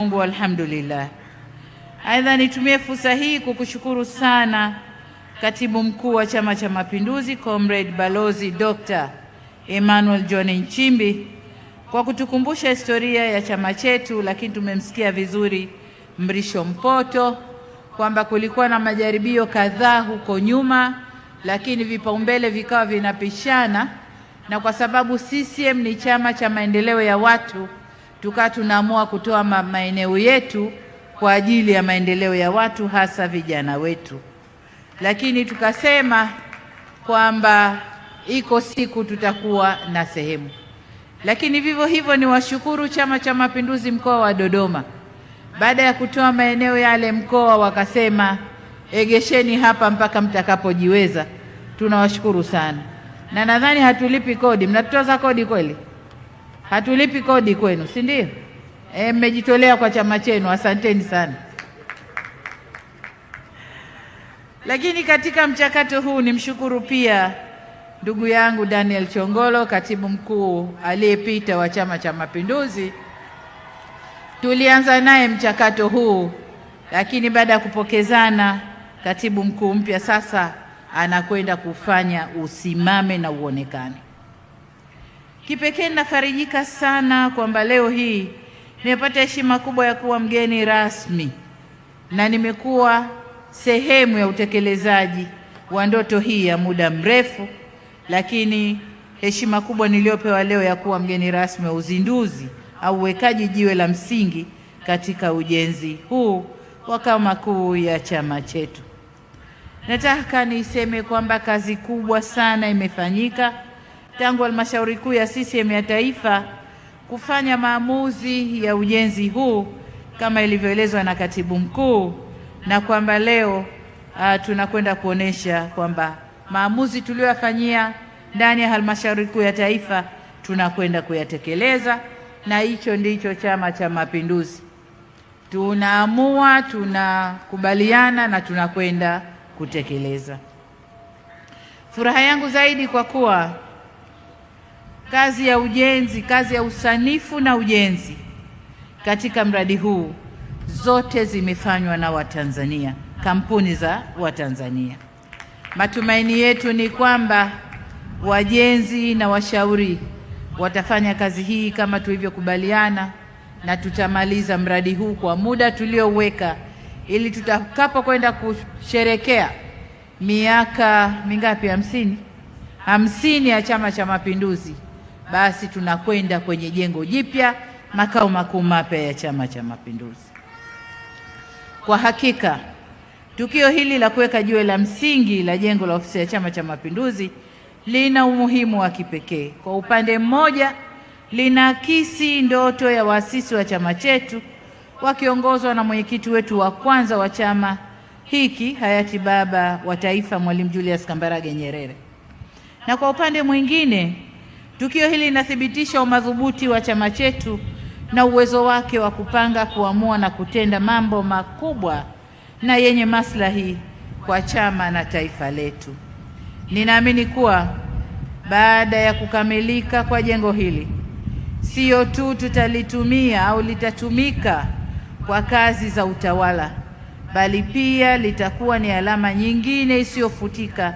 Mungu, alhamdulillah. Aidha, nitumie fursa hii kukushukuru sana Katibu Mkuu wa Chama cha Mapinduzi Comrade Balozi Dr. Emmanuel John Nchimbi kwa kutukumbusha historia ya chama chetu, lakini tumemsikia vizuri Mrisho Mpoto kwamba kulikuwa na majaribio kadhaa huko nyuma, lakini vipaumbele vikawa vinapishana, na kwa sababu CCM ni chama cha maendeleo ya watu, tukawa tunaamua kutoa maeneo yetu kwa ajili ya maendeleo ya watu, hasa vijana wetu. Lakini tukasema kwamba iko siku tutakuwa na sehemu. Lakini vivyo hivyo ni washukuru Chama cha Mapinduzi mkoa wa Dodoma. Baada ya kutoa maeneo yale mkoa, wakasema egesheni hapa mpaka mtakapojiweza. Tunawashukuru sana. Na nadhani hatulipi kodi. Mnatutoza kodi kweli? Hatulipi kodi kwenu, si ndio? Mmejitolea kwa chama chenu, asanteni sana. Lakini katika mchakato huu nimshukuru pia ndugu yangu Daniel Chongolo, katibu mkuu aliyepita wa Chama cha Mapinduzi. Tulianza naye mchakato huu, lakini baada ya kupokezana, katibu mkuu mpya sasa anakwenda kufanya usimame na uonekane. Kipekee nafarijika sana kwamba leo hii nimepata heshima kubwa ya kuwa mgeni rasmi na nimekuwa sehemu ya utekelezaji wa ndoto hii ya muda mrefu, lakini heshima kubwa niliyopewa leo ya kuwa mgeni rasmi wa uzinduzi au uwekaji jiwe la msingi katika ujenzi huu wa makao makuu ya chama chetu. Nataka niseme kwamba kazi kubwa sana imefanyika tangu Halmashauri Kuu ya CCM ya Taifa kufanya maamuzi ya ujenzi huu kama ilivyoelezwa na katibu mkuu, na kwamba leo tunakwenda kuonesha kwamba maamuzi tuliyofanyia ndani ya Halmashauri Kuu ya Taifa tunakwenda kuyatekeleza, na hicho ndicho Chama cha Mapinduzi. Tunaamua, tunakubaliana na tunakwenda kutekeleza. Furaha yangu zaidi kwa kuwa kazi ya ujenzi, kazi ya usanifu na ujenzi katika mradi huu zote zimefanywa na Watanzania, kampuni za Watanzania. Matumaini yetu ni kwamba wajenzi na washauri watafanya kazi hii kama tulivyokubaliana, na tutamaliza mradi huu kwa muda tulioweka, ili tutakapokwenda kusherekea miaka mingapi, 50 ya Chama cha Mapinduzi, basi tunakwenda kwenye jengo jipya, makao makuu mapya ya Chama cha Mapinduzi. Kwa hakika tukio hili la kuweka jiwe la msingi la jengo la ofisi ya Chama cha Mapinduzi lina umuhimu wa kipekee. Kwa upande mmoja, linaakisi ndoto ya waasisi wa chama chetu wakiongozwa na mwenyekiti wetu wa kwanza wa chama hiki, hayati baba wa taifa Mwalimu Julius Kambarage Nyerere. Na kwa upande mwingine, tukio hili linathibitisha umadhubuti wa chama chetu na uwezo wake wa kupanga, kuamua na kutenda mambo makubwa na yenye maslahi kwa chama na taifa letu. Ninaamini kuwa baada ya kukamilika kwa jengo hili, sio tu tutalitumia au litatumika kwa kazi za utawala, bali pia litakuwa ni alama nyingine isiyofutika